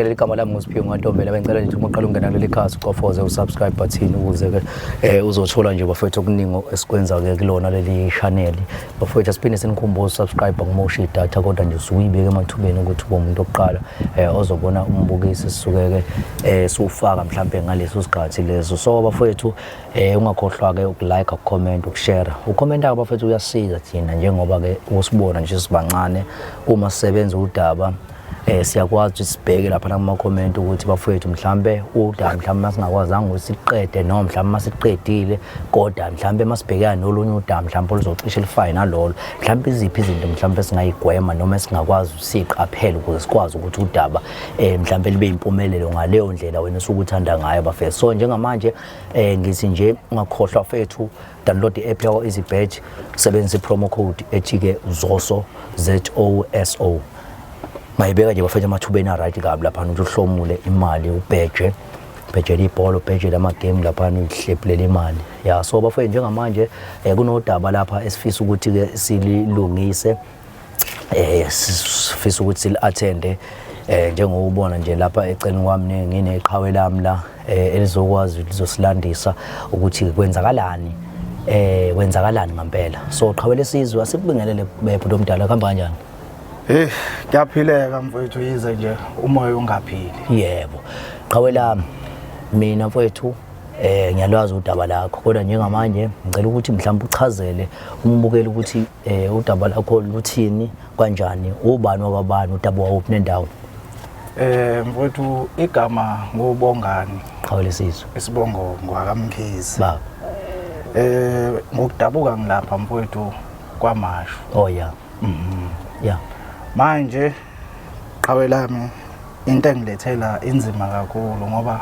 Ngisabingelele, igama lami nguSiphiwe Ngantombela. Bengicela nje uma uqala ungena kuleli khasi ucofoze usubscribe button ukuze ke uzothola nje bafethu okuningi esikwenza ke kulona leli channel. Bafethu, asiphinde sinikhumbuze, subscribe akumoshi idatha, kodwa nje usuyibeke emathubeni ukuthi ube umuntu oqala ozobona umbukisi sisuke ke siwufaka mhlambe ngaleso sikhathi leso. So bafethu, ungakhohlwa ke ukulike, ukucomment, ukushare. Ucomment bafethu uyasiza thina, njengoba ke usibona nje sibancane uma sisebenza udaba, siyakwazi ukuthi sibheke lapha kuma comment ukuthi bafowethu, mhlambe udaba mhlambe masingakwazanga ukuthi siqede, noma mhlambe masiqedile kodwa mhlambe masibhekana nolunye udaba mhlambe oluzocishe lifane nalolo, mhlambe iziphi izinto mhlambe singayigwema noma esingakwazi siqaphele ukuze sikwazi ukuthi udaba mhlambe libe impumelelo ngaleyo ndlela wena osuke uthanda ngayo bafethu. So njengamanje ngithi nje ungakhohlwa fethu, download i-app yakho EasyBet, sebenzisa i-promo code ethi-ke ZOSO, ZOSO. Mayibeka nje bafethu amathubeni a-right kabi laphana ukuthi uhlomule imali, ubheje, ubhejele ibhola, ubhejele amagame laphana, uyihlephulele imali ya. So bafethu, njengamanje kunodaba lapha esifisa ukuthi-ke sililungise, sifisa ukuthi sili-attende, njengokubona nje lapha eceleni kwami ngineqhawe lami la elizokwazi lizosilandisa ukuthi kwenzakalani, kwenzakalani ngempela. So qhawe lesizwe, asikubingelele bhuti omdala, kuhamba kanjani? Hey, kuyaphileka mfowethu, yize nje umoya ungaphili. Yebo. Qhawe lami, mina mfowethu ngiyalwazi udaba lakho, kodwa njengamanje ngicela ukuthi mhlawumbe uchazele umbukeli ukuthi udaba lakho luthini, kanjani, ubani wakwabani, udaba wawuphi nendawo. Mfowethu, igama nguBongani. Qhawe lesizwe. Isibongo ngwakaMkhize. Baba. Ngokudabuka ngilapha mfowethu kwaMashu. Oh yeah. Yeah. Manje qhawe lami, into engilethela inzima kakhulu ngoba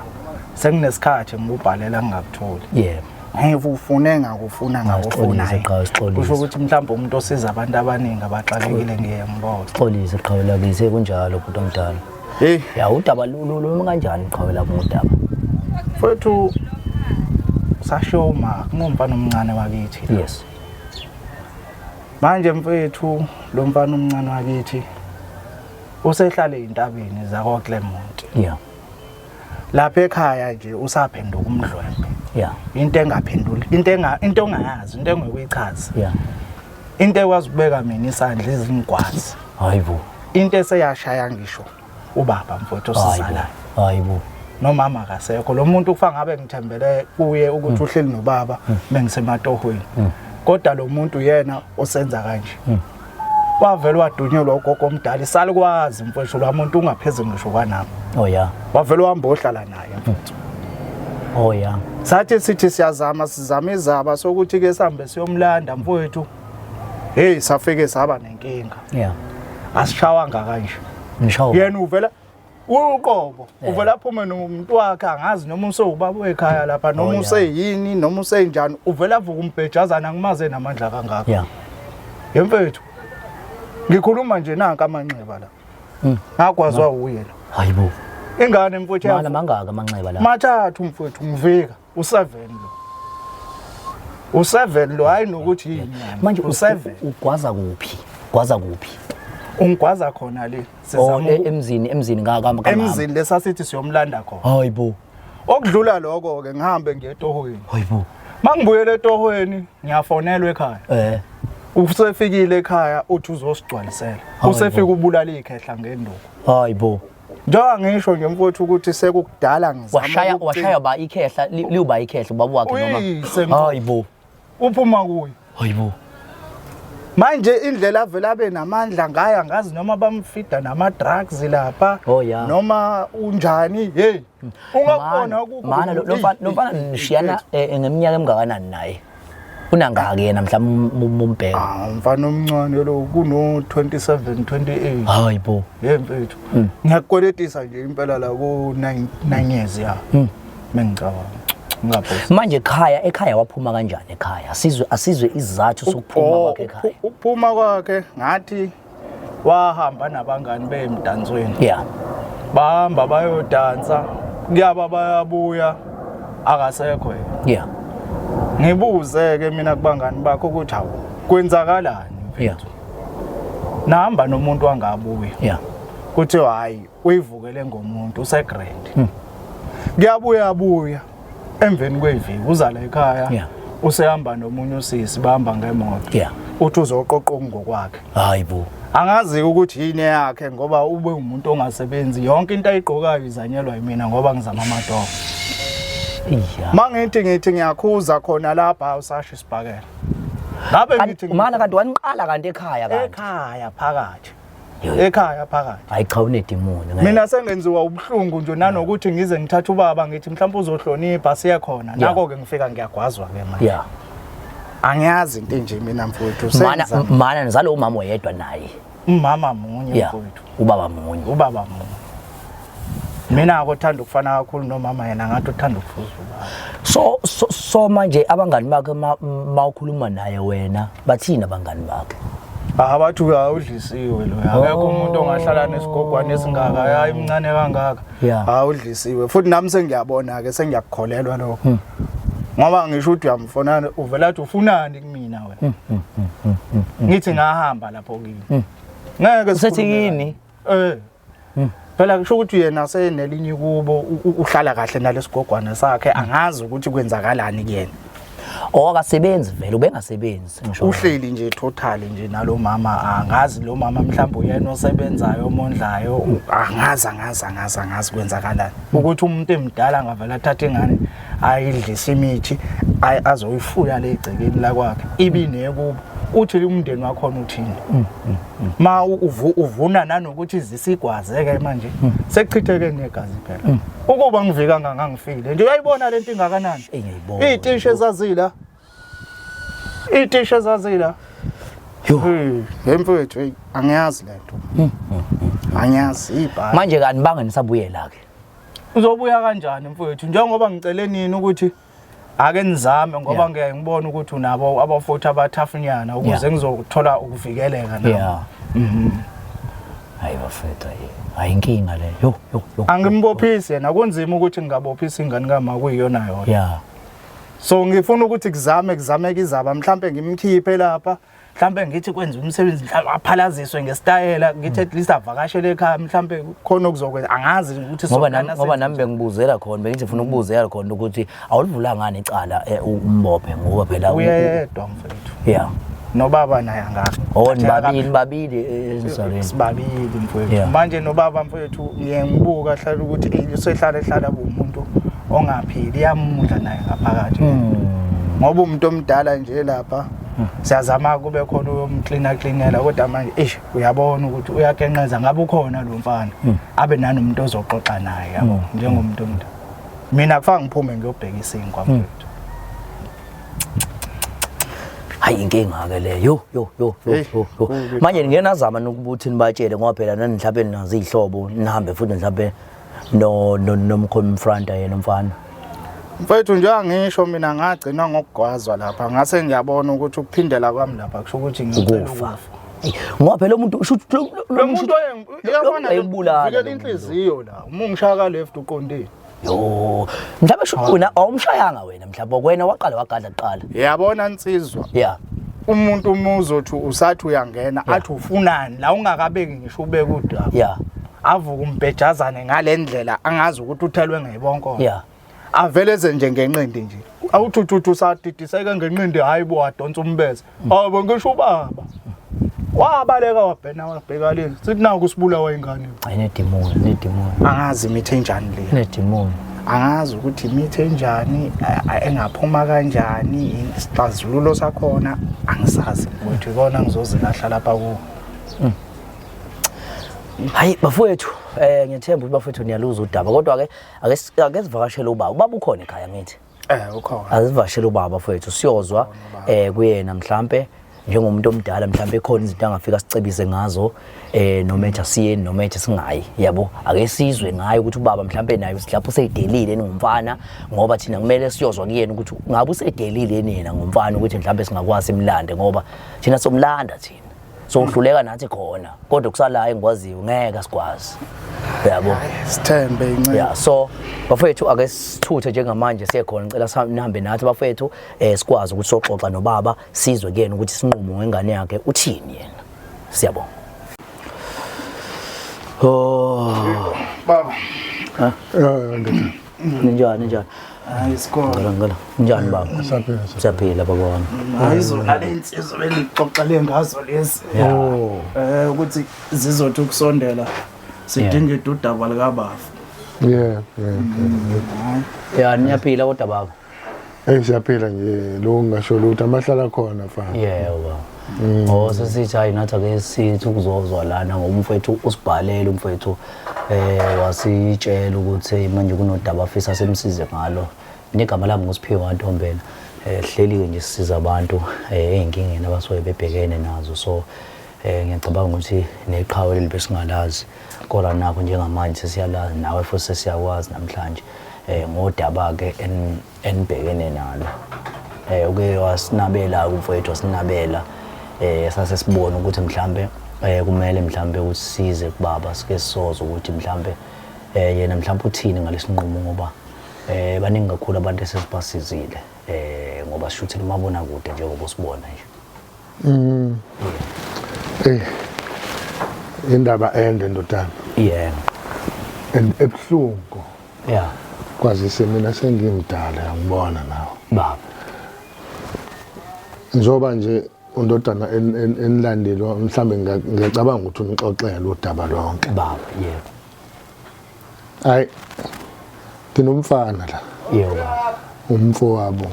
senginesikhathi ngikubhalela ngingakutholi. Ngifufune, ngakufuna, ngakufuna. Sixolise qhawe, sixolise. Kusho ukuthi mhlawumbe umuntu osiza abantu abaningi abaxakekile ngiye ngibona. Sixolise qhawe lakithi, kunjalo bhuti omdala. Hey. Ya, udaba lumi kanjani qhawe lami, udaba? Mfowethu, sashoma kunomfana omncane wakithi. Manje mfethu, lo mfana omncane wakithi usehlale entabeni zakwa Clermont. Lapha ekhaya nje usaphenduka umdlwembe. Into engaphenduli, into ongayazi, into engekuyichaza. Into ekwazi ukubeka mina isandla izingwazi. Hayibo. Into eseyashaya ngisho ubaba mfowethu osizalayo. Hayibo. Nomama akasekho. Lo muntu kufa ngabe ngithembele kuye ukuthi uhleli nobaba bengisematohweni. Kodwa lo muntu yena osenza kanje. Wavele wadunyelwa ugogo omdala, isalukwazi mfowethu, lo muntu ungaphezulu ngisho kwanami. Wavele wahamba ohlala naye mfowethu. Oh yeah. Sathi sithi siyazama, sizama izaba sokuthi ke sihambe siyomlanda mfowethu. Hey, safike saba nenkinga. Asishawanga kanje. Nishawa. Yena uvela uqobo uvela aphume nomuntu wakhe, angazi noma usewubaba wekhaya lapha noma useyini noma usenjani, uvela avuka umbhejazana, ngimaze namandla kangaka. Yemfethu, ngikhuluma nje nanka amanxeba la. Ngagwazwa uye la. Hayibo. Ingane mfowethu Mana, mangaka amanxeba la? Mathathu mfowethu, ngivika u7 lo. U7 lo, hayi nokuthi yini. Manje u7. Ugwaza kuphi? Gwaza kuphi? Ungigwaza khona le. Oh, Sizama emzini ka Emzini lesasithi siyomlanda khona. Hayibo. Okudlula lokho ke, ngihambe ngiye etohweni. Hayibo. Mangibuyele etohweni, ngiyafonelwa ekhaya. Usefikile ekhaya, uthi uzosigcwalisela. Hayibo. Usefika ubulala ikhehla ngenduku. Hayibo. Njengoba ngisho nje mfowethu ukuthi sekukudala ngizama Washaya, washaya ba ikhehla, liuba ikhehla ubaba wakhe noma? Uyise mfowethu. Hayibo. Uphuma kuye. Hayibo. Manje indlela avela abe namandla ngayo, angazi noma bamfida nama drugs lapha noma unjani, hey, ungakubona kukho. Mana, lo mfana nishiyana ngeminyaka emngakanani naye? Unangaki yena mhlawumbe umbheka? Ah, umfana omncane lo, kuno 27 28. Hayibo. Hey mfethu, ngiyakukweletisa nje impela la ku 9 9 years ya. Mengicabanga. Ngingaphosi. Manje ekhaya waphuma kanjani ekhaya? Asizwe isizathu sokuphuma Oh, kwakhe ekhaya. Ukuphuma kwakhe ngathi wahamba nabangani bemdansweni. Bahamba bayodansa, kuyaba bayabuya akasekho yena. Ngibuze ke mina kubangani bakho ukuthi hawu, kwenzakalani mfethu? Nahamba nomuntu wangabuya. Kuthiwa hayi uyivukele ngomuntu usegrand. Kuyabuya buya emveni kweviki uza la ekhaya. Usehamba nomunye usisi bahamba ngemoto. Uthi uzoqoqa ngokwakhe. Hayi bo. Angazi ukuthi yini yakhe ngoba ube umuntu ongasebenzi yonke into ayigqokayo izanyelwa yimina ngoba ngizama amadogo. Iya. Mangithi ngithi ngiyakhuza khona lapha usasho isibhakela. Ngabe ngithi Mana kanti waniqala kanti ekhaya kanti. Ekhaya phakathi. Ekhaya phakathi. Hayi cha unedimoni. Mina sengenziwa ubuhlungu nje nanokuthi ngize ngithathe ubaba ngithi mhlawumbe uzohlonipha siye khona. Nako ke ngifika ngiyagwazwa ke manje. Yeah. Angiyazi into enje mina mfowethu. Mana mana nizalo umama oyedwa naye. Umama munye mfowethu. Ubaba munye. Ubaba munye. Mina akuthanda ukufana kakhulu nomama yena ngathi uthanda ukufuza ubaba. So manje abangani bakhe mawukhuluma naye wena bathini abangani bakhe? Abathi awudlisiwe lo. Akekho umuntu ongahlala nesigogwane esingaka, hayi imncane kangaka. Awudlisiwe. Futhi nami sengiyabona ke sengiyakukholelwa lokho. Ngoba ngisho ukuthi uyamfona uvela athi ufunani kumina wena. Ngithi ngahamba lapho kini. Ngeke usethi yini? Phela kusho ukuthi yena senelinye kubo uhlala kahle nalesigogwana sakhe angazi ukuthi kwenzakalani kuyena. Oh akasebenzi vele ubengasebenzi ngisho. Uhleli nje total nje nalomama angazi lo mama mhlawumbe uyena osebenzayo omondlayo angazi angazi angazi angazi kwenzakalani. Ukuthi umuntu emdala angavela athathe ingane ayidlise imithi azoyifuya le egcekeni lakwakhe ibinekubo. Uthi umndeni wakhona uthini? Ma uvuna nanokuthi zisigwaze-ke manje sekuchitheke negazi phela. Ukuba ngivika ngangangifile nje uyayibona lento ingakanani? Iy'tishi ezazila. Iy'tishi ezazila. Hey mfowethu hey angiyazi lento. Angiyazi ibhayi. Manje kanti bange nisabuyela ke. Uzobuya kanjani mfowethu njengoba ngicele nini ukuthi ake nizame ngoba ngiyaye ngibone ukuthi unabo abafuthi abathafunyana ukuze ngizothola ukuvikeleka nami. Yeah. Hayi bafethu hayi. Hayi inkinga le. Yo yo yo. Angimbophisi yena kunzima ukuthi ngingabophisa ingane kama kuyiyona yona. Yeah. So ngifuna ukuthi kuzame kuzameke izaba mhlambe ngimkhiphe lapha mhlambe ngithi kwenza umsebenzi mhlambe aphalaziswe ngesitayela ngithi at least avakashele ekhaya mhlambe khona okuzokwenza angazi ukuthi ngoba nami bengibuzela khona bengithi ngifuna ukubuzela khona ukuthi awulivula ngani icala umbophe ngoba phela uyedwa mfethu. Yeah. Nobaba naye angaka. Oh nibabili babili esizalweni. Sibabili mfethu. Manje nobaba mfethu ngiye ngibuka hlala ukuthi usehlala ehlala umuntu ongaphili iyamudla naye ngaphakathi. Ngoba umuntu omdala nje lapha siyazama kube khona uyomklina klinela kodwa manje eish uyabona ukuthi uyakenqeza ngabe ukhona lo mfana abe nanomuntu ozoxoxa naye yabo njengomuntu omdala. Mina kufanele ngiphume ngiyobheka isinkwa mfethu. Hayi inkinga ke le. Yo yo yo yo yo. Manje ngeke nazama nokuthi nibatshele ngoba phela nani mhlawumbe nazi izihlobo nihambe futhi mhlawumbe no nomconfronta yena umfana. Mfethu nje angisho mina ngagcina ngokugwazwa lapha ngase ngiyabona ukuthi ukuphindela kwami lapha kusho ukuthi ngicela ukufa. Ngoba phela umuntu usho lo muntu uyabona uyabulala inhliziyo la uma ungishaya ka left uqondile. Yo, mhlawumbe sho wena awumshayanga wena mhlawumbe wena waqala wagadla kuqala. Yabona insizwa. Yeah. Umuntu uma uzothi usathi uyangena athi ufunani la ungakabeki ngisho ubeke udaba. Yeah. Avuka umbhejazane ngalendlela angazi ukuthi uthelwe ngeyibonko. Yeah. Aveleze nje ngenqindi nje. Awuthi usadidiseke ngenqindi hayi bo wadonsa umbeze. Abo ngisho ubaba. Wabaleka wabhena wabheka le. Sithi naku sibulawa ingane. Hayi nedimoni, nedimoni. Angazi imithi enjani le. Nedimoni. Angazi ukuthi imithi enjani engaphuma kanjani isixazululo sakhona angisazi mfowethu ikona ngizozilahla lapha ku. Hayi bafowethu ngiyathemba ukuthi bafowethu niyaluza udaba kodwa ke ake sivakashele ubaba. Ubaba ukhona ekhaya ngithi. Ukhona. Asivakashele ubaba bafowethu siyozwa kuyena mhlambe njengomuntu omdala mhlambe khona izinto angafika sicebise ngazo noma ethi asiyeni noma ethi singayi yabo ake sizwe ngayo ukuthi ubaba mhlambe naye lapho useyidelile ngumfana ngoba thina kumele siyozwa kuyena ukuthi ngabe usedelile yena ngumfana ukuthi mhlambe singakwazi imlande ngoba thina somlanda thina sohluleka nathi khona kodwa kusala engikwaziyo ngeke sikwazi yabo sithembe inceku. Yeah, so bafethu ake sithuthe njengamanje siye khona ngicela nihambe nathi bafethu sikwazi ukuthi soxoxa nobaba sizwe kuyena ukuthi isinqumo ngengane yakhe uthini yena. Siyabonga. Oh. Baba. Ha? Ndoda. Ninjani ninjani? Hayi isikole. Ngicela ngicela. Ninjani baba? Siyaphila. Siyaphila baba wami. Hayi zona le insizwa benixoxele ngazo lezi. Oh. Ukuthi zizothi ukusondela sidinga udaba likabafu. Yeah, yeah. Ya niyaphila kodwa baba. Hey siyaphila nje lo ngisho lutho amahlala khona mfana. Yebo baba. Oh sesithi hayi nathi ake sithi ukuzozwa lana ngoba umfethu usibhalele umfethu wasitshela ukuthi manje kunodaba afisa simsize ngalo. Negama lami nguSiphiwe Ntombela. Hleli ke nje sisiza abantu ey'nkingeni abasuke bebhekene nazo so ngiyacabanga ukuthi neqhawe leli besingalazi kodwa nakho njengamanje sesiyalazi nawe futhi sesiyakwazi namhlanje ngodaba ke enibhekene nalo. Uke wasinabela umfowethu wasinabela sase sibona ukuthi mhlambe kumele mhlambe ukuthi size kubaba sike sisoze ukuthi mhlambe yena mhlambe uthini ngalesinqumo ngoba baningi kakhulu abantu esesibasizile ngoba sishuthela umabonakude njengoba usibona nje. Indaba ende ndodana. Yeah. And ebuhlungu. Yeah. Kwazise mina sengimdala ngibona nawe. Baba. Njoba nje undodana enilandelwa mhlambe ngiyacabanga ukuthi unixoxele udaba lonke. Baba, yebo. Hayi. Nginomfana la. Yebo baba. Umfowabo.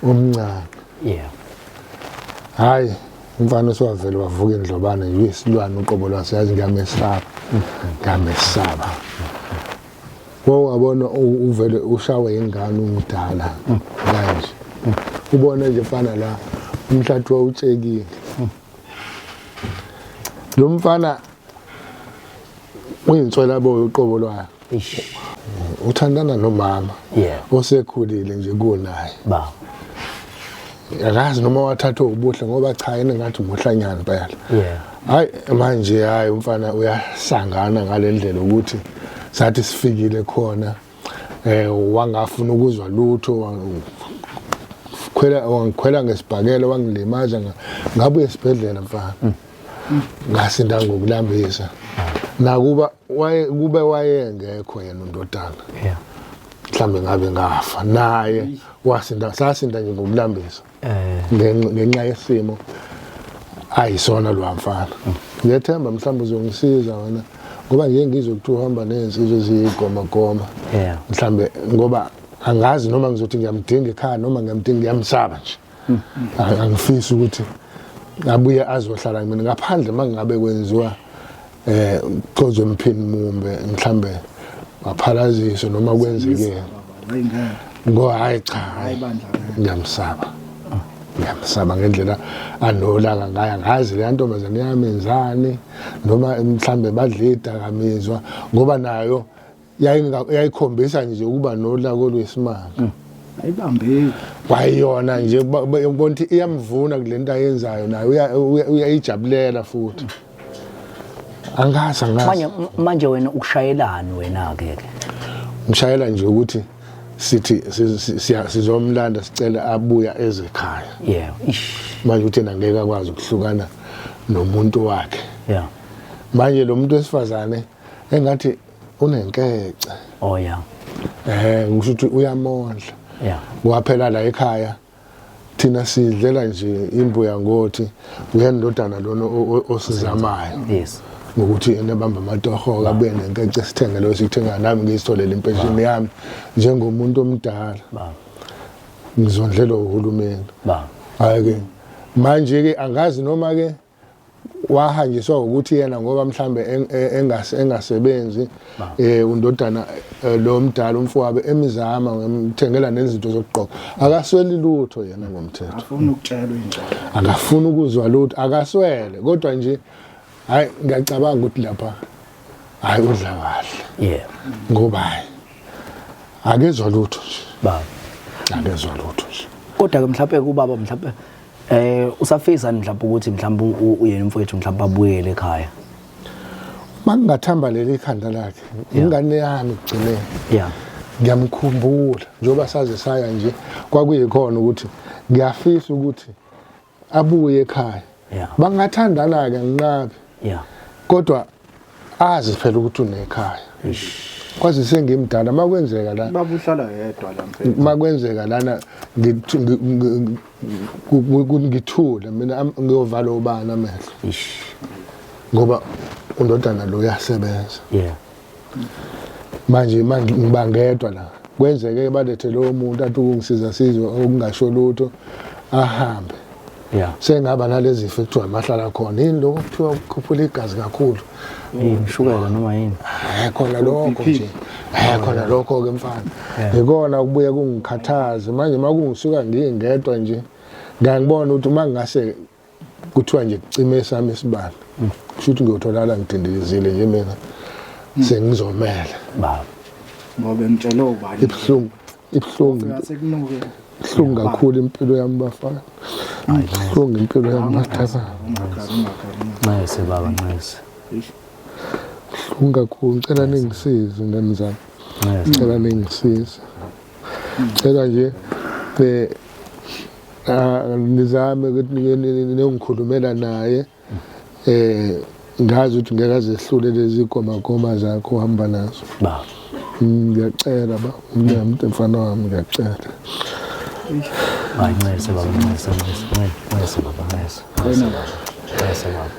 Omncane. Yeah. Hayi, umfana osewavele wavuka indlobane nje uyisilwane uqobo lwaso yazi ngiyamesaba. Ngiyamesaba. Wawabona uvele ushawe ingane umdala kanje. Ubona nje mfana la umhlathi wawutshekile. Lo mfana uyinswela boyo uqobo lwayo. Ish. Uthandana nomama. Yeah. Osekhulile nje kunaye. Baba. Akazi noma wathathwa ubuhle ngoba cha yena ngathi umuhlanyana impela. Yeah. Hayi manje hayi umfana uyasangana ngalendlela ukuthi sathi sifikile khona wangafuna ukuzwa lutho wangikhwela ngesibhakela wangilimaza ngabuye esibhedlela mfana. Ngasinda ngokulambisa. Nakuba kube wayengekho yena undodana. Yeah. Mhlambe ngabe ngafa naye wasinda sasinda nje ngokulambisa. Ngenxa yesimo ayisona lo mfana. Ngiyethemba mhlawumbe uzongisiza wena ngoba ngiye ngizwe ukuthi uhamba nezinsizwa eziyigoma goma. Yeah. Mhlambe ngoba angazi noma ngizothi ngiyamdinga ekhaya noma ngiyamdinga ngiyamsaba nje. Angifisi ukuthi abuye azohlala mina ngaphandle mangabe kwenziwa kozwe mphini mumbe mhlambe waphalaziswe noma kwenzeke. Ngo hayi cha hayi bandla ngiyamsaba. Ngiyamsaba ngendlela anolaka ngayo angazi le ntombazane yamenzani noma mhlambe badla idakamizwa ngoba nayo yayikhombisa nje ukuba nolaka olwesimanga. Ayibambeki. Kwayona nje ubona ukuthi iyamvuna kule nto ayenzayo nayo uyayijabulela futhi. Angazi angazi. Manje wena ukushayelani wena ke ke? Ngishayela nje ukuthi sithi sizomlanda sicela abuya ezekhaya. Yeah. Manje uthi yena ngeke akwazi ukuhlukana nomuntu wakhe. Yeah. Manje lo muntu wesifazane engathi unenkece. Oh yeah. Ngisho ukuthi uyamondla. Yeah. Kwaphela la ekhaya thina sidlela nje imbuya ngothi uyendodana lona osizamayo. Yes. Ngokuthi yena bamba amatoho abuye nenkece sithenge lo sithenga nami ngizitholele impesheni yami njengomuntu omdala. Baba. Ngizondlela uhulumeni. Baba. Hayi ke manje ke angazi noma ke wahanjiswa ukuthi yena ngoba mhlambe engasebenzi undodana lo mdala umfowabo emizama ngemthengela nezinto zokugqoka akasweli lutho yena ngomthetho. Afuna ukutshelwa injalo. Akafuni ukuzwa lutho akaswele kodwa nje hayi ngiyacabanga ukuthi lapha hayi udla kahle. Yeah. Ngoba akezwa lutho nje. Baba. Akezwa lutho nje. Kodwa ke mhlawumbe kubaba mhlawumbe usafisa mhlawumbe ukuthi mhlawumbe uyena umfowethu mhlawumbe abuyele ekhaya. Mangingathamba leli ikhanda lakhe ingane yami kugcineni. Yeah. Ngiyamkhumbula njengoba saze saya nje kwakuyikhona ukuthi ngiyafisa ukuthi abuye ekhaya. Yeah. Bangathandana ke nginqabe. Yeah. Kodwa azi phela ukuthi unekhaya. Kwazi sengimdala makwenzeka la Baba uhlala yedwa la mfethu. Makwenzeka lana ngithule mina ngiyovala ubani amehlo. Ngoba undodana lo uyasebenza. Manje manje ngiba ngedwa la. Kwenzeke balethe lowo muntu athi ukungisiza sizwe okungasho lutho ahambe. Sengaba nalezi zifo ekuthiwa mahlala khona. Yini lokho kuthiwa ukukhuphula igazi kakhulu? Yini shukela noma yini? Khona lokho nje. Khona lokho ke mfana. Ngikona kubuye kungikhathaze manje makungisuka ngingedwa nje. Ngiyangibona ukuthi uma ngingase kuthiwa nje kucime esami isibani. Kusho ukuthi ngiyotholala ngidindilizile nje mina. Sengizomela. Baba. Ngoba ngitshele ubani. Ibuhlungu, ibuhlungu. Sekunuke. Ibuhlungu kakhulu impilo yami bafana. Ibuhlungu impilo yami bafana. Ncese baba, ncese. Ibuhlungu kakhulu, ngicela ningisize ngane zami. Ngicela ningisize. Ngicela nje nizame ukuthi niyongikhulumela naye. Ngazi ukuthi ngeke azehlule lezi goma zakho uhamba nazo. Baba. Ngiyacela ba, umnyama mfana wami ngiyacela. Hayi ncese baba, ncese, ncese, ncese baba, ncese. Ncese baba.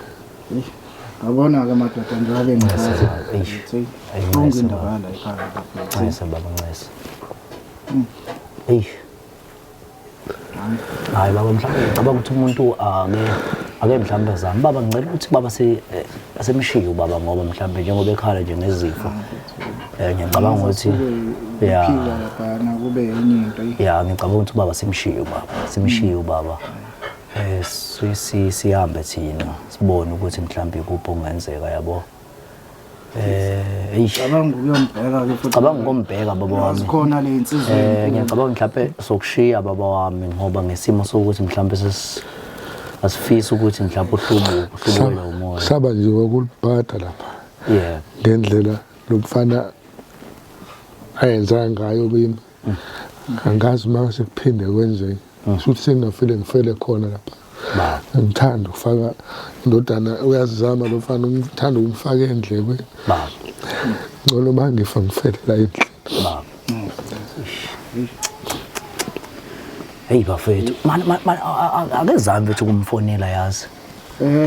Ngabona ke madoda nje ake ngichaze. Eish. Konke indaba la ekhaya baba. Ncese baba, ncese. Eish. Hayi baba, mhlawumbe ngicabanga ukuthi umuntu ake mhlawumbe azame. Baba ngicela ukuthi baba asemshiye ubaba ngoba mhlawumbe njengoba ekhala nje ngezifo. Ngiyacabanga ukuthi ya Phila laphana kube enye into. Ya, ngicabanga ukuthi ubaba simshiye ubaba. Simshiye ubaba. Sihambe thina sibone ukuthi mhlawumbe ikuphi okungenzeka yabo. Eish. Cabanga ukuyombheka ke futhi. Cabanga ukumbheka baba wami. Sikhona le insizwa. Ngiyacabanga mhlawumbe sokushiya baba wami ngoba ngesimo sokuthi mhlawumbe asifisi ukuthi mhlawumbe uhlubuke umoya. Saba nje ukulibhada lapha. Ngendlela lomfana ayenza ngayo kimi. Angazi uma sekuphinde kwenzeke. Futhi sengingafile ngifele khona lapha. Ngithanda ukufaka indodana uyazama lo mfana ngithanda ukumfaka endlebeni. Baba. Ngcono uma ngifa ngifele la endlini. Baba. Hey bafethu, man akezami mfethu ukumfonela yazi.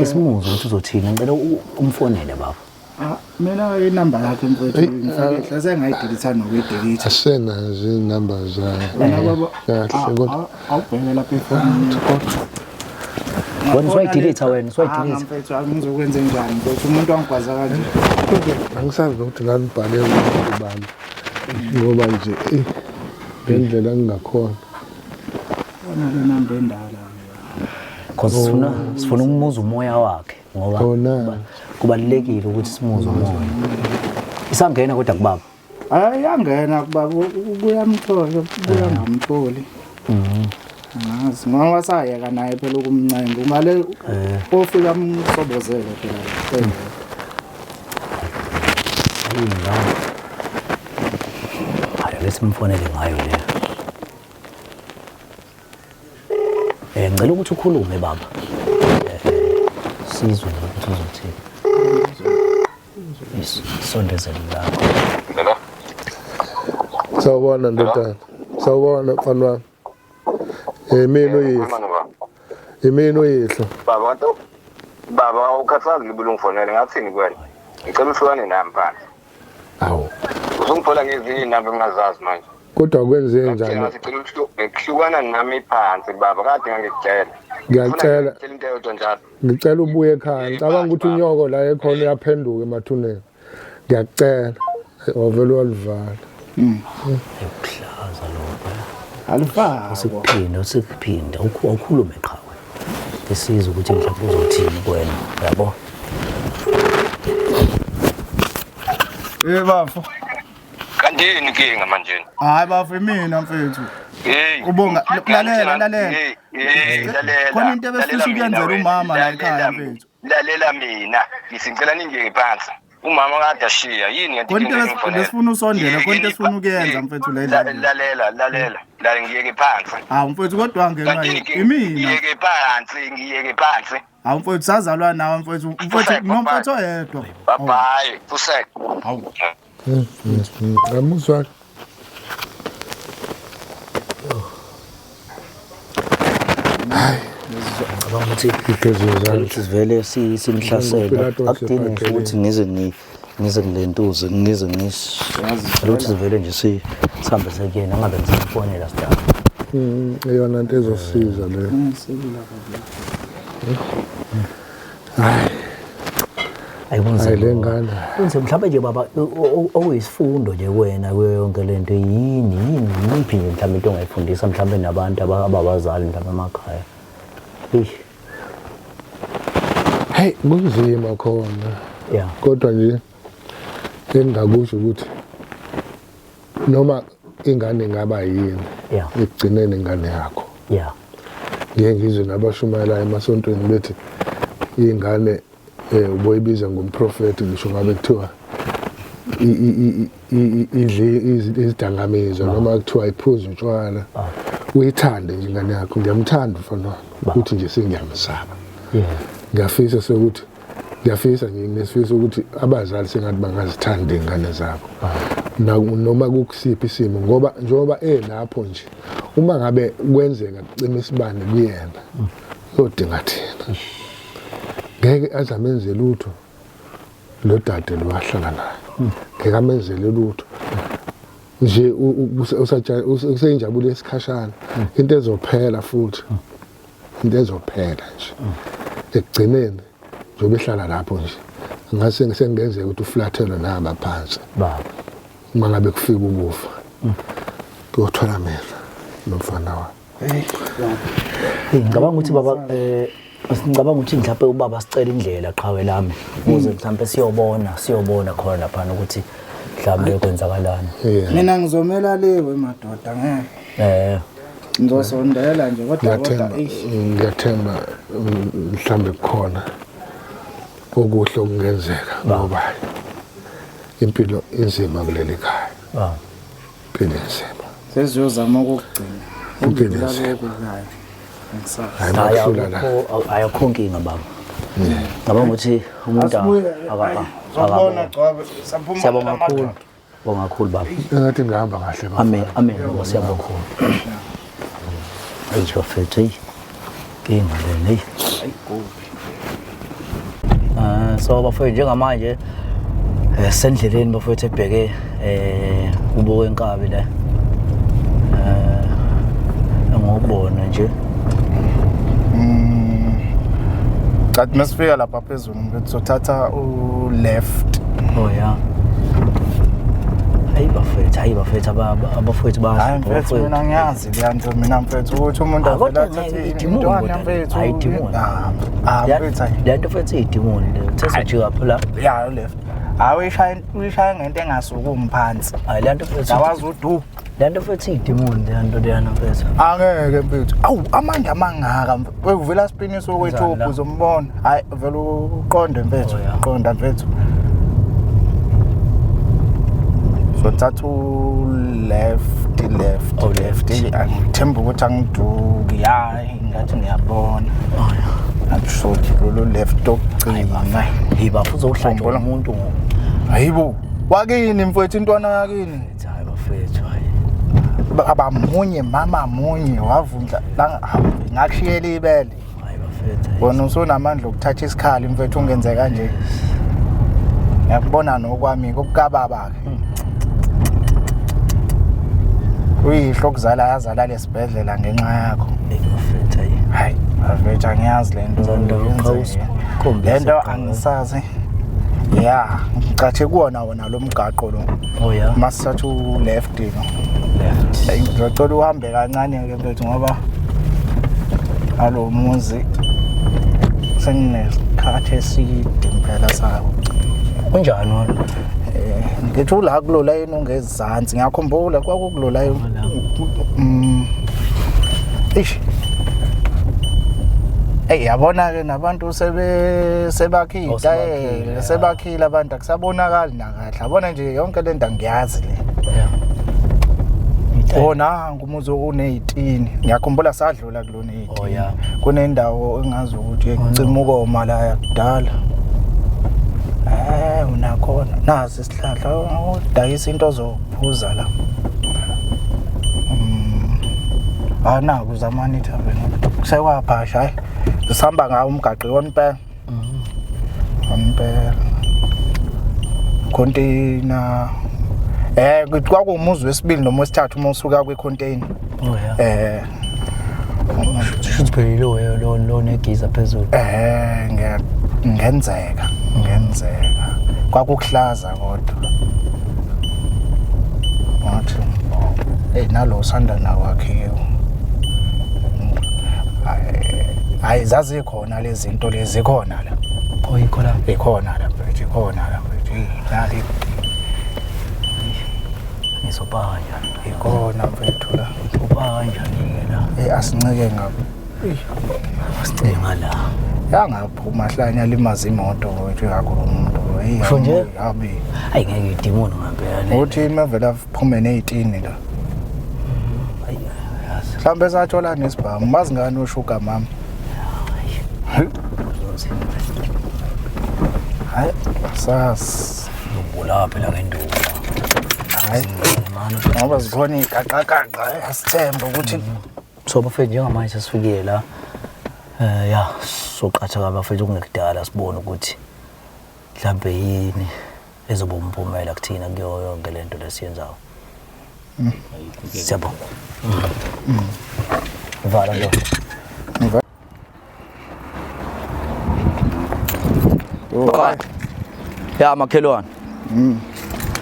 Isimuzwe ukuthi uzothini, ngicela umfonele baba. Mina inamba yakhe mfethu ngifike sengayidelete nokuyidelete. Asenazo inamba zayo. Wena baba Kahle kodwa. Awubheke lapha efonini kodwa. Wena usuwayidelete wena, usuwayidelete. Mfethu angizokwenza njani mfethu umuntu angigwaza kanje. Angisazi nokuthi ngangibhale ubani ngoba nje ngendlela engingakhona. Wona le namba endala. Because sifuna ukumuza umoya wakhe ngoba kubalulekile ukuthi simuze umoya. Isangena kodwa kubaba. Hayi yangena kubaba kuyamthola, kuyangamtholi. Angazi ngoba sayeka naye phela ukumncenga ungale ofika amsobozele phela. Hayi ake simfonele ngayo le. Ngicela ukuthi ukhulume baba. Sizwe nje ukuthi uzothini. Isondezele lapho. Hello. Sawubona ndodana. Sawubona mfana wami. Mina uyihlo. Mina uyihlo. Baba nto. Baba ukhathazi ngibule ngifonele ngathini kuwena? Ngicela uhlukane nami mfana. Awu. Uzongithola ngezinye inamba engingazazi manje. Kodwa kwenze njani? Ngicela ukuhlukana nami phansi baba, kade ngangikutshela. Ngiyacela. Ngicela into eyodwa njalo. Ngicela ubuye ekhaya. Ngicabanga ukuthi unyoko la ekhona uyaphenduka emathuneni. Ngiyacela. Wavele walivala. Ekuhlaza lokho. Alifakwa. Usiphinde, usiphinde. Awukhulume qhawe. Esizwe ukuthi mhlawumbe uzothini kuwena, yabo? Bafo. Kanti yini inkinga manje? Hayi bafo mina mfethu. Hey. Ubonga lalela lalela. Hey, lalela. Khona into ebesifisa ukuyenzela umama la ekhaya mfethu. Lalela mina, ngisicela ningeke phansi. Umama kade ashiya yini kanti Khona into besifuna usondele, khona into esifuna ukuyenza mfethu la endlini. Lalela, lalela. La ngiyeke phansi. Hawu mfethu kodwa ngenxa imina. Ngiyeke phansi, ngiyeke phansi. Hawu mfowethu sazalwa nawe mfowethu. Mfowethu nomfowethu oyedwa. Bye bye. Fusek. Hawu. Amuzwa. Ngicabanga ukuthi Igeza izandla. ukuthi sivele simhlasele Njengopilato akudingi ngisho ukuthi ngize ngize ngilentuze ngize ngis ukuthi sivele nje sihambe sekuyena angabe ngisamfonela sidala. Eyona nto ezosiza leyo. Hayi Hayi kunzima. le ngane. Kunzima mhlawumbe nje baba okuyisifundo nje kuwena kuyo yonke lento yini yini yiphi nje mhlawumbe into ongayifundisa mhlawumbe nabantu ababazali mhlawumbe emakhaya. Eish. Hey kunzima khona. Yeah. Kodwa nje engingakusho ukuthi noma ingane ingaba yini ekugcineni ingane yakho. Yeah. Ngiye ngizwe nabashumayelayo emasontweni bethi ingane uboyibiza ngomprofeti ngisho ngabe kuthiwa idle izidakamizwa noma kuthiwa iphuza utshwala. Uyithande nje ingane yakho. Ngiyamthanda umfana wami ukuthi nje sengiyamsaba. Ngiyafisa sekuthi ngiyafisa nje nginesifiso ukuthi abazali sengathi bangazithanda iy'ngane zabo. Noma kukusiphi isimo ngoba njengoba elapho nje uma ngabe kwenzeka kucima isibane kuyena uyodinga thina. Ngeke aze amenze lutho lo dade lo ahlala naye. Ngeke amenzele lutho. Nje useyinjabulo yesikhashana into ezophela futhi into ezophela nje ekugcineni njengoba ehlala lapho nje ngase sengenzeka ukuthi uflathelwe nahamba phansi Baba. uma ngabe kufika ukufa kuyothwala mina nomfana wami. Ngicabanga ukuthi baba ngicabanga ukuthi mhlawumbe ubaba sicela indlela qhawe lami ukuze mhlawumbe siyobona khona lapha ukuthi mhlawumbe kwenzakalani. Mina ngizomela lewe madoda ngeke. Ngizosondela nje kodwa eish. Ngiyathemba mhlambe kukhona okuhle okungenzeka ngoba impilo inzima kuleli khaya. Impilo inzima. Sesiyozama ukugcina. Impilo inzima. Ayakho inkinga baba. Ngicabanga ukuthi umuntu akabona gcwabe saphuma. Siyabonga kakhulu. Bonga kakhulu baba. Engathi ngihamba kahle baba. Amen. Amen. Siyabonga kakhulu. Ayi bafethu. Inkinga lena. So bafethu njengamanje sendleleni bafethu ebheke kubo wenkabi la. Ngobona nje. Cathi masifika lapha phezulu mfethu sothatha u left. Oh yeah. Hayi bafethu, hayi bafethu abafethu bahle. Hayi mfethu mina ngiyazi le nto mina mfethu ukuthi umuntu avela athathe intwana mfethu. Hayi demon. Ah mfethu hayi. Le nto mfethu idemon le. Uthe ujika phela. Yeah, left. Hayi uyishaya ngento engasukumi phansi. Hayi le nto mfethu. Awazi udu. Le nto mfethu idemon le nto leyana mfethu. Angeke mfethu. Awu amandla amangaka mfethu. Uvela sipiniso kwethu uzombona. Hayi vele uqonde mfethu. Uqonda mfethu. Sothatha left left oh left. Angithemba ukuthi angiduki. Hayi ngathi ngiyabona. Akusho lolu left okugcina. Hey bafo uzohlatshwa umuntu. Hayibo. Wakini mfethu intwana yakini. Hayi bafethu hayi. Abamunye mama munye wavundla la ngakushiyela ibele. Hayi bafethu. Wena usunamandla okuthatha isikhali mfethu ungenze kanje. Ngiyakubona nokwami kokukababa ke. Uyihlo okuzala yazala lesibhedlela ngenxa yakho. Bafethu hayi. Hayi bafethu angiyazi le nto. Le nto angisazi. Yeah, ngicatshe kuwona wona lo mgaqo lo. Oh yeah. Masithatha u left lo. Left. Ngizocela uhambe kancane ke mfethu ngoba alo muzi senginesikhathi eside impela sawo. Kunjani wona? Ngithi ula kulo line ongezansi ngiyakhumbula kwakukulo line. Eish. Hey yabona ke nabantu sebakhile sebakhile abantu akusabonakali nakahle. Yabona nje yonke le nto angiyazi le. Yeah. Oh nangu umuzi unezitini. Ngiyakhumbula sadlula kulona izitini. Oh, yeah. Kunendawo engazi ukuthi ecima ukoma la yakudala. Eh unakhona. Nazi isihlahla udayisa into zokuphuza la. Ah naku zamani tavern. Kusekwabhasha hayi. Sihamba ngawo umgaqo wona impela. Impela. Container. Kwakuwumuzi wesibili noma wesithathu uma usuka kwi-container. Oh yeah. Shuthi phela lo lo lo negiza phezulu. Ngenzeka, ngenzeka. Kwakukuhlaza kodwa. Ngathi nalo usanda nakwakhiwe. Hayi zazikhona lezi zinto lezi khona la. Oh yikho la. Ikhona la mfethu, ikhona la mfethu. Nali Ngizoba kanjani? Ikhona mfethu la. Ngizoba kanjani-ke la? Asincike ngapha. Asincike ngala. Yangaphuma hlanya limaza imoto mfethu kakhulu umuntu. Hey, Usho nje? Yabi. Hayi ngeke idimoni ngempela le. Uthi imevela aphume nezitini la. Hayi yazi. Mhlawumbe sathola nesibhamu. Mazi ngani ushuka mama? Hayi, sas. Ngibulala phela ngenduku. Hayi, ngoba zikhona igaqagaqa asithembe ukuthi So bafethu njengamanje sesifikile la. Ya soqatha ka bafethu kungekudala sibone ukuthi mhlambe yini ezoba umphumela kuthina kuyo yonke lento lesiyenzayo. Siyabonga. Vala ndoda. Ya makhelwane.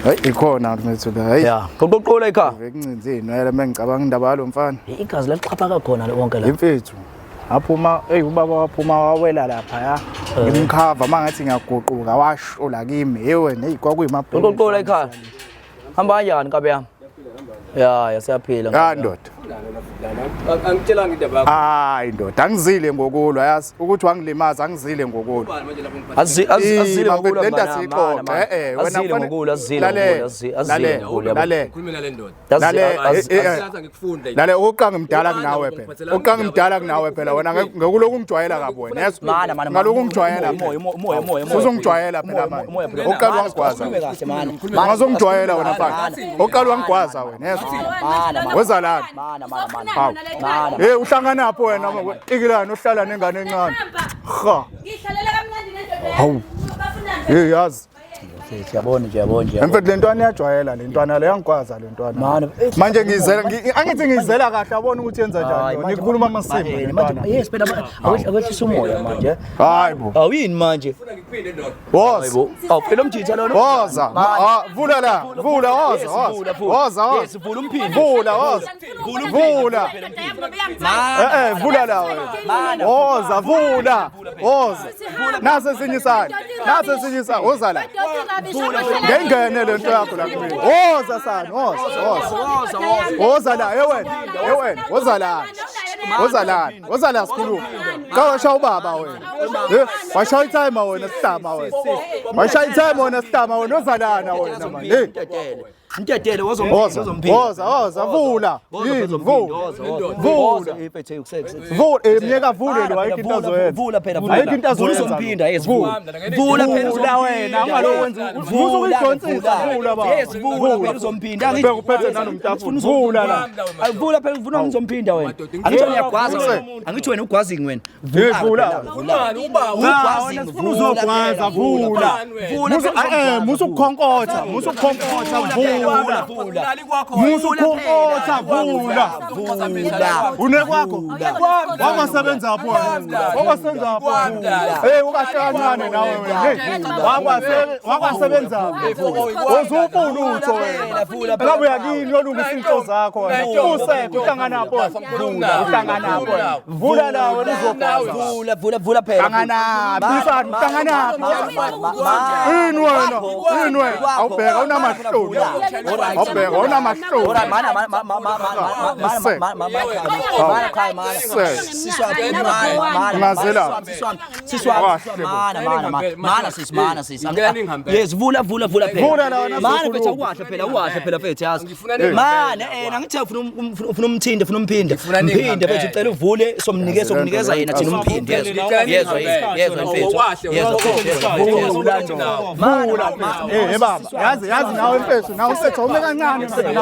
Hayi ikhona mfethu la. Hayi. Ya, qoqoqola ikhaya. Bekuncinze inwele mengicabanga indaba yalo mfana. Igazi lalixhaphaka khona lonke la. Imfethu. Aphuma, hey ubaba waphuma wawela lapha ya. Ngimkhava mangathi ngiyaguquka washo la kimi. Hey wena hey kwakuyimabhele. Qoqoqola ikhaya. Hamba kanjani nkabi yami? Ya, ya siyaphila. Ya ndoda. Angitshelanga indaba yakho. Hayi ndoda, angizile ngokulwa yazi ukuthi wangilimaza angizile ngokulwa. Ubani manje lapho ngiphathe? Azile ngokulwa lento mngani asiyixoxe. wami, Wena azile kufanele- ngokulwa, azile Lalela, ngokulwa, azile lalela, ngokulwa, yabo. lalela. Khuluma nale ndoda. Lalela, Sasa ngikufunda. Lale uqanga mdala kunawe phela. Uqanga mdala kunawe phela wena ngekuloku ungijwayela kabi wena. Yezwa? Mana mana. Ngaloku ungijwayela Umoya phela. umoya umoya umoya. Uzongijwayela phela manje. Umoya phela. Uqala wangigwaza. Ukhulume kahle mana. Ungazongijwayela wena mfana. Uqala wangigwaza wena yezwa? Mana mana. Woza lana. Mana mana mana. Hawu. Mana. Hey uhlanganaphi wena ikilani uhlala nengane encane. Ha. Ngihlalela kamnandi nendoda. Hawu. Hey yazi. Siyabona nje yabona nje. Mfethu le ntwana iyajwayela le ntwana le yangigwaza le ntwana. Mana. Manje ngiyizela angithi ngiyizela kahle abona ukuthi yenza njani. Nikhuluma amasimba le ntwana. Yes phela akwehlisa umoya manje. Hayi bo. Awuyini manje? Ufuna ngikuphinde ndoda. Woza. Hayibo. Awu phela umjitha lona. Woza. Vula la. Vula woza. Yes, vula, Woza. vula. Woza Yes, woza. vula umphinde. Vula woza. Vula. Vula la wena. Woza vula. Woza. Nase esinye isandla. Nase esinye isandla. Woza la. Ngengene le nto yakho la kumina. Woza sana, woza, woza. Woza la, hey wena, hey wena, woza la. Woza la, woza la sikhuluma. Cha washaya ubaba wena. Eh, washaya itimer wena sihlama wena. Washaya itimer wena sihlama wena, woza lana wena man. Hey. Mtetele Woza, wozomphinda. woza, woza, vula. Yini, vula. Vula. Vula, myeka vule lo, ayikho into azoyenza. Vula phela Ayikho into azoyenza. Uzomphinda yes vula. Vula phela Vula wena, ungalokhu wenza. Musu ukuyidonsisa, vula baba. Yes vula phela uzomphinda. Ubheka uphethe nanomtafula. Vula la. Vula phela ufuna uzomphinda wena. Angithi wena uyagwaza wena. Angithi wena ugwazing wena. Hey, vula. Ubani uba Ugwazing Ufuna uzogwaza, vula. Vula Musu ukukhonkotha, musu ukukhonkotha, vula. vula. Musu ukukhonkotha, vula. Vula. Unekwakho? Wakwasebenza pho wena. Wakwasebenza pho. Hey, ukahle kancane nawe wena. Hey, wakwasebenza pho. Uzupulutho wena. Vula Ngabe uyakini uyolungisa into zakho wena. Usekho uhlanganapho wena. Uhlangana vula la wena uzogwaza. Vula vula vula phela. Hlangana mfana, uhlangana. Yini wena? Yini wena? Awubheka unamahloni. Awubheka unamahloni. Alright, mana mana mana mana mana mana mana mana Ngazela. Sisi wami, mana mana mana sisi, mana sisi. Yes, vula vula vula phela. Vula la wena. Mana mfethu awukahle phela, awukahle phela mfethu yazi. Mana angithe ufuna ufuna umthinde, ufuna umphinde. Mphinde mfethu, ucela uvule somnikeza, somnikeza yena thina umphinde. Yezwa yezwa yezwa mfethu. Yezwa Vula. Eh baba, yazi yazi nawe mfethu, nawe mfethu awume kancane mfethu.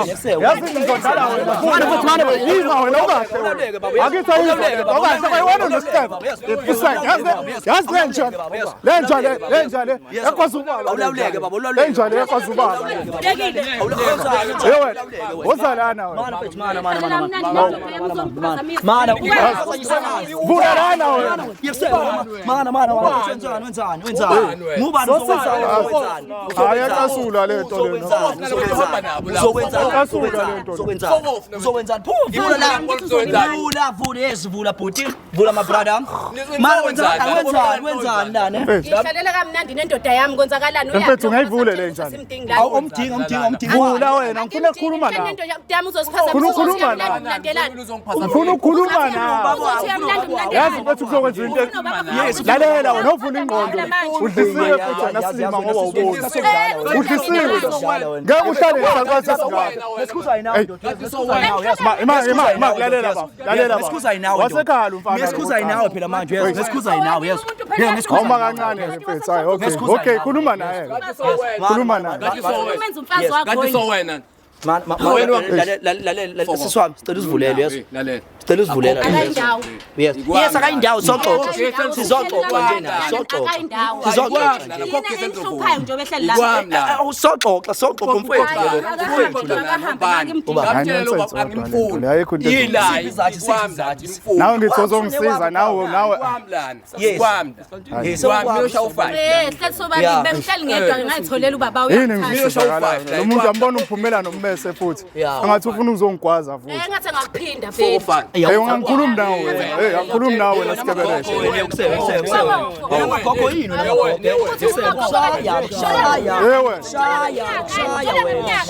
Yazi ngizodlala wena. Mana mfethu, mana mfethu. Yima wena ukahle. Akithi ayizwa. Awukahle bayiwona no-step. Yazi yazi lenja. Lenja le, lenja le. Yakwazi ubaba. Awulawuleke baba, ulawuleke. Lenja le yakwazi ubaba. Hey wena, wozalana wena. Mana mfethu, mana mana mana mana. Mana Vula lana wena. Mana mana mana wenzani wenzani wenzani. Ngubani uzowenzani? Hayi yacasula le nto lena. Uzokwenzani? Uzokwenzani? Vula la. Vula vula yes vula bhuti. Vula my brother. Mana wenzani wenzani wenzani lana? Ngihlalela kamnandi nendoda yami, konzakalani? Mfethu ungayivule le njani? Awu umdinga umdinga umdinga. Vula wena, ngifuna ukukhuluma nawe. Nendoda yami uzosiphazamisa. Ngifuna ukukhuluma nawe. Ngifuna ukukhuluma nawe. Yazi mfethu kuzokwenza into. Lalela wena uvula ingqondo. Udlisiwe futhi wena silima ngoba ubona. Udlisiwe. Ngeke uhlale nesalukazi esingaka. Mesikhuza ayinawo ndoda. Ma ima ima ima lalela baba. Lalela baba. Mesikhuza ayinawo. Wasekhaya umfana. Mesikhuza ayinawo phela manje yes. Mesikhuza ayinawo yes. Yeah, mesikhuza. Awuma kancane mfethu. Hayi okay. Okay, khuluma naye. Khuluma naye. Umenza umfazi wakho. Kanti sowena. Lalela sisi wami, sicela usivulele yes. Sicela usivulele. Akayindawo. Yes. Yes, akayindawo soxoxa. Sizoxoxa nje naye, soxoxa. Akayindawo. Sizoxoxa nje. Yena engihluphayo njengoba ehleli la. Awusoxoxa, soxoxa umfowethu lo. Angimfuni. Ayikho into Yila. Nawe ngithi uzongisiza nawe nawe. Yes. Yes. Eh, hleli sobabili bengihleli ngedwa ngayitholela ubaba Yini uyangichaza. ngisizakalayo. Lo muntu ambona umphumela nombese futhi. Yeah. Angathi ufuna uzongigwaza futhi. Eh, ngathi angakuphinda vele. Hey ungangikhulumi nawe wena. Hey angikhulumi nawe wena sikebereshe. Gogo yini wena gogo? Shaya, shaya. Ewe. Shaya, shaya wena.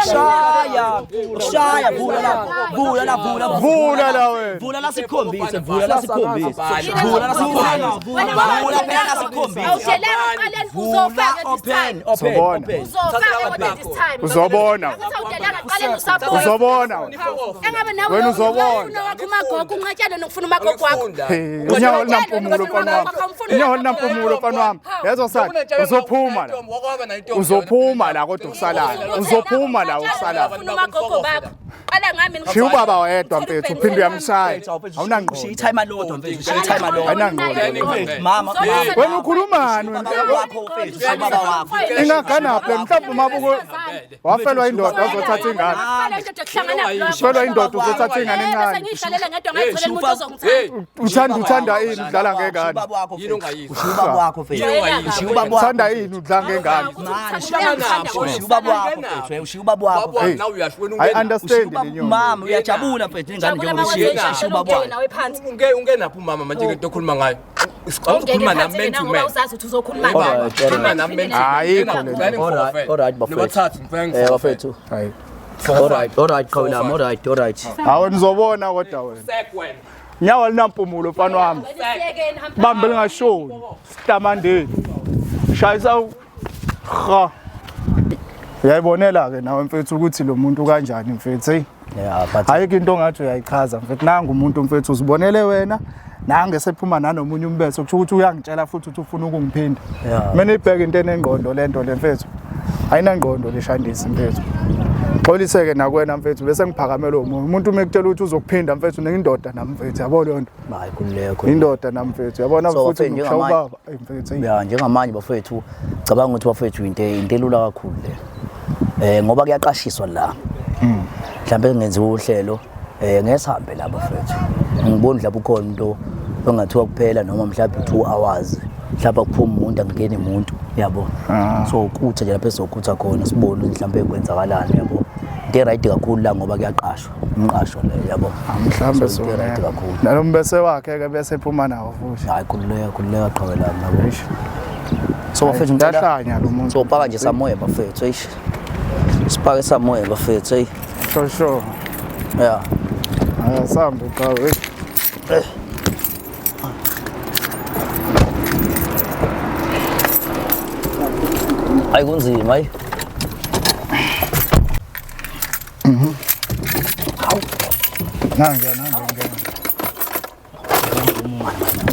Shaya, shaya, vula la, vula la, vula, Vula la wena. Vula la sikhombise, vula la sikhombise. Vula la sikhombise. Vula phela la sikhombise. Awushelanga uqaleni uzofaka this time. Open, open, Uzobona. open. Uzofaka kodwa this time. Uzobona. Akuthi awudelanga qaleni usabona. Uzobona. Engabe nawe Wena uzobona. ufuna wakho umagogo unqatshelwe nokufuna umagogo wakho. Hey, unyawo olunamphumulo mfana wami. Unyawo olunamphumulo mfana wami. Yezo sakhe uzophuma la. Uzophuma la kodwa ukusalayo. Uzophuma la ukusalayo. Ufuna umagogo bakho. Qala ngami Shiya ubaba wedwa mfethu uphinde uyamshaya. Ushiya Awunangqondo. i-timer lodwa mfethu, ushiya i-timer lodwa. Ayinangqondo. Mama, Wena ukhulumani wena? ubaba wakho mfethu, ushiya ubaba wakho. Ingaganaphi mhlawumbe umabuko wafelwa indoda wazothatha ingane. Ufelwa indoda uzothatha ingane encane. Ngiyihlalele ngedwa ngayitholela umuntu ozongithanda. Uthanda uthanda ini udlala ngengane. Ubaba wakho Yini mfethu. ongayizwa? Ushiya ubaba wakho mfethu. Ushiya ubaba wakho. Uthanda ini udlala ngengane. Ushiya ubaba wakho mfethu. Ushiya ubaba wakho. Hey. I understand Ubaba- le nyoni. Mama uyajabula mfethu ingane njengoba ushiya ushiya ubaba wakho. nawe phansi. Ungenaphi umama manje ngento okhuluma ngayo? Ungeke Ukhuluma nami phansi man to ngoba man. uzazi ukuthi uzokhuluma Alright, Khuluma nami man to man. Ayikho le nto. Alright, alright bafethu. Nobathathu ngifuna Eh bafethu. Hayi. Alright, alright qhawulami, alright, alright. Hawu nizobona kodwa wena. Sekwen. Nyawo alinampumulo mfana wami. Bambe lingashoni. Stamandeni. Shayisa ha. Uyayibonela ke nawe mfethu ukuthi lo muntu kanjani mfethu hey. Yeah, but Ayikho into ongathi uyayichaza mfethu. Nangu umuntu mfethu uzibonele wena. Nange sephuma nanomunye umbethe kusho ukuthi uyangitshela futhi ukuthi ufuna ukungiphinda. Yeah. Mina ibheke into enengqondo lento le mfethu. Ayinangqondo le shandisi mfethu. Xoliseke nakwena mfethu bese ngiphakamela umoya. Umuntu uma ekutshela ukuthi uzokuphinda mfethu nengindoda nami mfethu yabo leyo nto. hayi khululeka. Indoda nami mfethu yabona So, futhi bafethu, ngikushaya njengamanje- ubaba. Ayi mfethu eyi. Ya njengamanje bafethu cabanga ukuthi bafethu into into elula kakhulu le. Eh ngoba kuyaqashiswa la. Mhlawumbe kungenziwa uhlelo eh ngesihambe la bafethu. Ngiboni lapho ukhona umuntu ongathiwa kuphela noma mhlawumbe 2 hours. Mhlawumbe kuphuma umuntu angene umuntu yabo. So ukutha nje lapho esizokutha khona sibone ukuthi mhlawumbe kwenzakalani yabo. Into right kakhulu la ngoba kuyaqashwa. Umqasho le yabo. Mhlambe so into right kakhulu. Nalombese wakhe ke bese ephuma nawo futhi. Hayi khululeka khululeka qhawe lami yabo. So bafethu ngicela Yahlanya lo muntu. So paka nje samoya bafethu eish. Sipake samoya bafethu hey. Sure sure. Yeah. Asambe qhawe. Hayi kunzima hayi. Nange nange ngeke.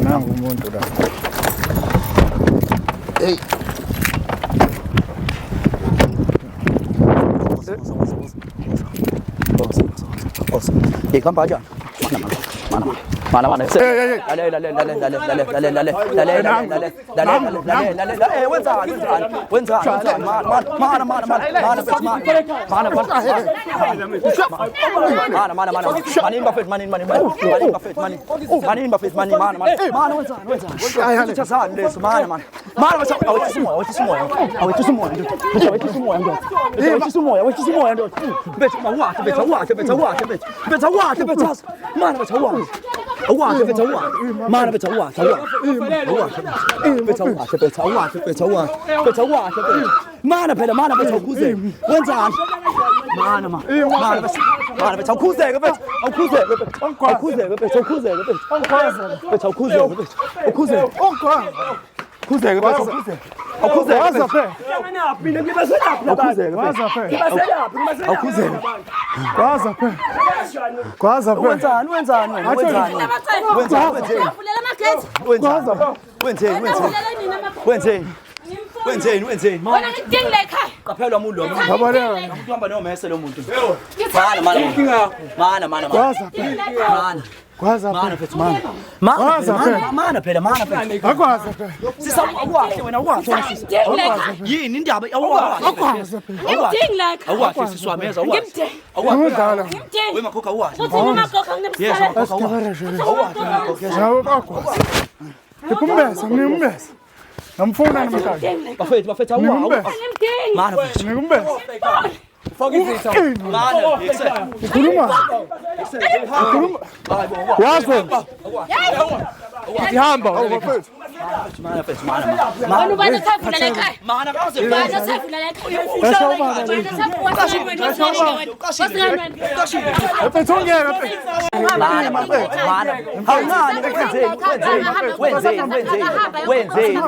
Nangu umuntu la. Hey. Hey, hamba kanjani? Mana mana mana. Mana mana. Lalela lalela lalela lalela lalela lalela lalela lalela lalela. Eh wenzani wenzani wenzani wenzani mana mana mana mana mana mana mana mana mana manini bafethu manini manini manini bafethu manini manini bafethu manini mana mana mana wenzani wenzani sithazani leso mana mana mana bafethu awehlisa umoya awehlisa umoya awehlisa umoya ndoda awehlisa umoya ndoda awehlisa umoya awehlisa umoya ndoda bethu awakhe bethu awakhe bethu awakhe bethu bethu awakhe bethu mana bethu awakhe awakhe bethu awakhe mana bethu awakhe awakhe awakhe bethu awakhe bethu awakhe bethu awakhe bethu awakhe bethu mana phela mana bethu awukhuzeke wenzani mana mana mana bethu mana bethu awukhuzeke bethu awukhuzeke bethu awukhuzeke bethu awukhuzeke bethu bethu awukhuzeke bethu awukhuzeke khuzeke bethu awukhuzeke awukhuzeke Waza phela. awukhuzeke Waza phela. awukhuzeke Waza phela. Gwaza phela. wenzani wenzani wena wenzani wenzani wenzeni Uvulela amagethi. wenzani wenzeni wenzeni Uvulela nini amagethi? wenzeni wenzeni wenzeni Wena ngidingi la ekhaya. qaphelwa umuntu lo Ngabaleka. umuntu uhamba nomese lo muntu mana mana mana mana Gwaza phela. mana Gwaza mana phela. mfethu mana mana Gwaza phela, phela. mana phela mana phela Akwaza phela. sisa awakhe wena awakhe wena sisa Ngidingi la ekhaya. yini indaba awakhe Akwaza phela. Ngidingi la ekhaya. awakhe sisi wami yeza awakhe Ngimdingi. awakhe Ngimdala. Ngimdingi. we makhokha awakhe Uthi umagogo yeza nginemsala. makhokha awakhe Asigebereshe. awakhe makhokha yeza Yabo akwaza. Ngikumbese, ngikumbese. Namfuna namhlanje. bafethu bafethu awakhe Ngikumbese. Ngimdingi. mana mfethu Ngikumbese. mana Ukhuluma. Ukhuluma. Wazi wena. Ihamba Bafethu. mana mfethu mana mana Wena ubani ekhaya la ekhaya? mana kaze Ubani ekhaya la ekhaya? Esho ubaba. Mfethu ungeke mfethu. mana mana awungani wenzeni wenzeni wenzeni wenzeni wenzeni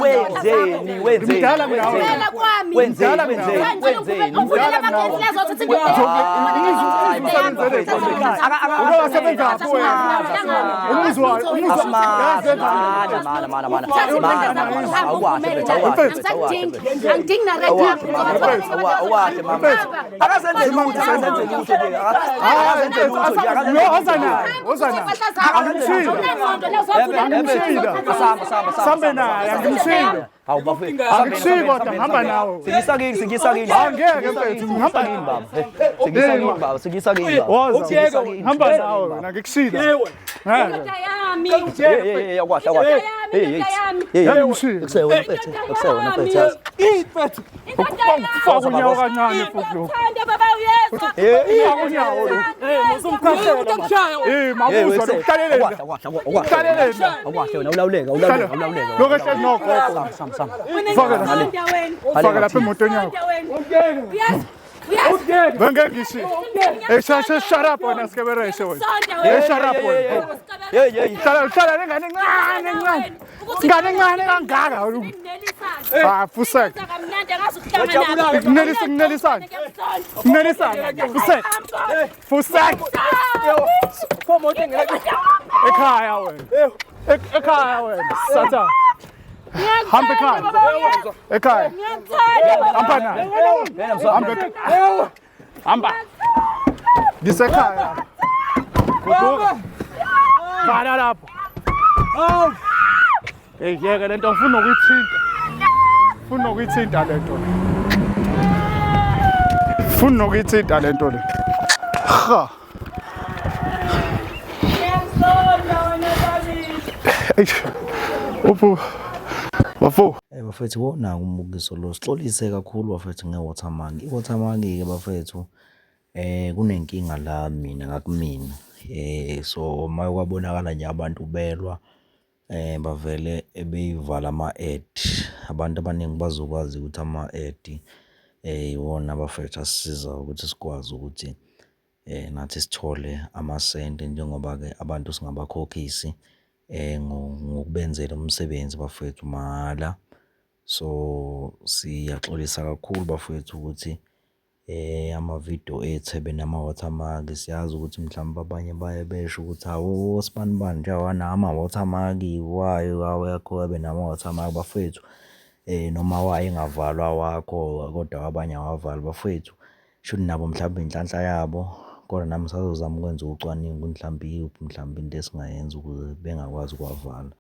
wenzeni wenzeni Ngimdala mina. Ngicela kwami. wenzeni wenzeni wenzeni Uvulela amagethi lazothi Uyasebenza phi wena? Umuzi wayo, umuzi Asmazi, mana mana mana mana mana mana awakhe mfethu awakhe mfethu awakhe mfethu Angidingi na red awakhe mama akazenze lutho akazenze lutho nje akazenze lutho nje akazenze Lo oza naye, oza naye. Asamba samba Sambe naye, angimshilo. Hawu bafethu. Angikushiyi kodwa ngihamba nawe. Singisa kini, singisa kini. Angeke mfethu, ngihamba kini baba. Singisa kini baba, singisa kini baba. Woza, ngihamba nawe wena ngikushilo. Ngeke. Hey hey hey akwahle akwahle. Hey hey. Hey hey. Ngimshilo. Kusewena mfethu, kusewena mfethu yazi. Ufaka unyawo kancane futhi lokhu. Ufaka unyawo lokhu. Eh, mabuzwa lokuhlaleleni. Akwahle akwahle akwahle. Hlaleleni. Akwahle wena ulawuleka, ulawuleka, ulawuleka. Lokho ehlezi nogogo. Sam sam sam. Faka la. Faka lapha emotweni yakho. Bengeke ngishiye. Eh, shasha shut up wena sikebereshe wena. Eh, shut up wena. Hey hey. Hlala hlala lengane encane encane. Ingane encane kangaka lokhu. Ah, fusek. Kunelisa kunelisana. Kunelisana. Fusek. Fusek. Ekhaya wena. Ekhaya wena. Satan. Hamba ekhaya. Ekhaya. Hamba naye. Hamba ekhaya. Hamba. Ngisekhaya. Goduka. Vala lapho. Hey yeke lento ngifuna ukuyithinta. Ngifuna ukuyithinta lento. Ngifuna ukuyithinta lento le. Ha. Eish. Uphu. Bafo. Bafethu iwona-ke umbukiso lo, sixolise kakhulu bafethu nge-watermark. I-watermark-ke bafethu kunenkinga la mina ngakumina so uma kwabonakala nje abantu belwa bavele beyivala ama-ad. Abantu abaningi bazokwazi ukuthi ama-ad iwona bafethu asisizayo ukuthi sikwazi ukuthi nathi sithole amasenti njengoba-ke abantu singabakhokhisi ngokubenzela umsebenzi bafowethu mahhala. So, siyaxolisa kakhulu bafowethu ukuthi amavidiyo ethu ebe nama-watermark. Siyazi ukuthi mhlawumbe abanye baye besho ukuthi hawu osibanibani nje awanawo ama-watermark, why awekho abe nama-watermark bafowethu. Noma waye engavalwa awakho kodwa awabanye awavalwa bafowethu. Shuthi nabo mhlawumbe inhlanhla yabo kodwa nami ngisazozama ukwenza ucwaningo ukuthi mhlawumbe iyiphi mhlawumbe into esingayenza ukuze bengakwazi ukuwavala.